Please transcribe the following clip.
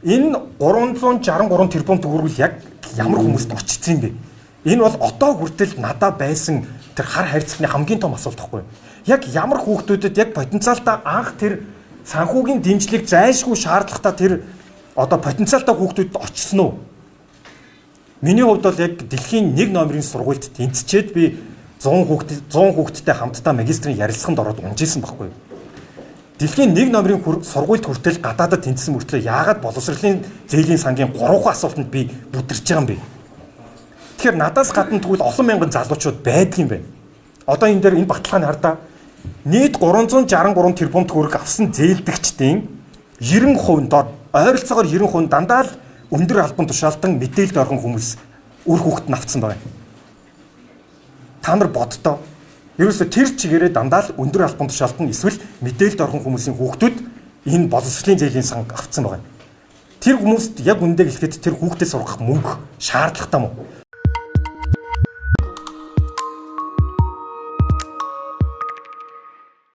Энэ 363 тэрбум төгрөг яг ямар хүмүүст очсон юм бэ? Энэ бол одоо хүртэл надад байсан тэр хар харьцлын хамгийн том асуулт байхгүй юу? Яг ямар хүүхдүүдэд яг потенциалтай анх тэр санхүүгийн дэмжлэг зайлшгүй шаардлагатай тэр одоо потенциалтай хүүхдүүдэд очсон уу? Миний хувьд бол яг дэлхийн 1 номерын сургуульд тэнцчээд би 100 хүүхд 100 хүүхэдтэй хамтдаа магистрийн ярилцлаганд ороод унжсэн байхгүй юу? Дэлхийн 1 номерын сургуульд хүртэл гадаадад тэнцсэн мөртлөө яагаад боловсролын зээлийн сангийн 3 асуултанд би бүдэрч байгаа юм бэ? Тэгэхээр надаас гадна тэгвэл олон мянган залуучууд байдгийн байна. Одоо энэ дээр энэ баталгааны хардаа нийт 363 тэрбум төгрөг авсан зээлдэгчдийн 90% дор ойролцоогоор 90% дандаа л өндөр албан тушаалтан мэдээлэлд орхон хүмүүс үр хүүхэд нь авцсан байгаа юм. Та нар боддоо. Ерөөсө тэр чигээрээ дандаа л өндөр албан тушаалтан эсвэл мэдээлэлд орхон хүмүүсийн хүүхдүүд энэ боловсролын зээлийн санг авцсан байгаа юм. Тэр хүмүүст яг үндэ хэлэхэд тэр хүүхдэд сургах мөнгө шаардлагатай мó?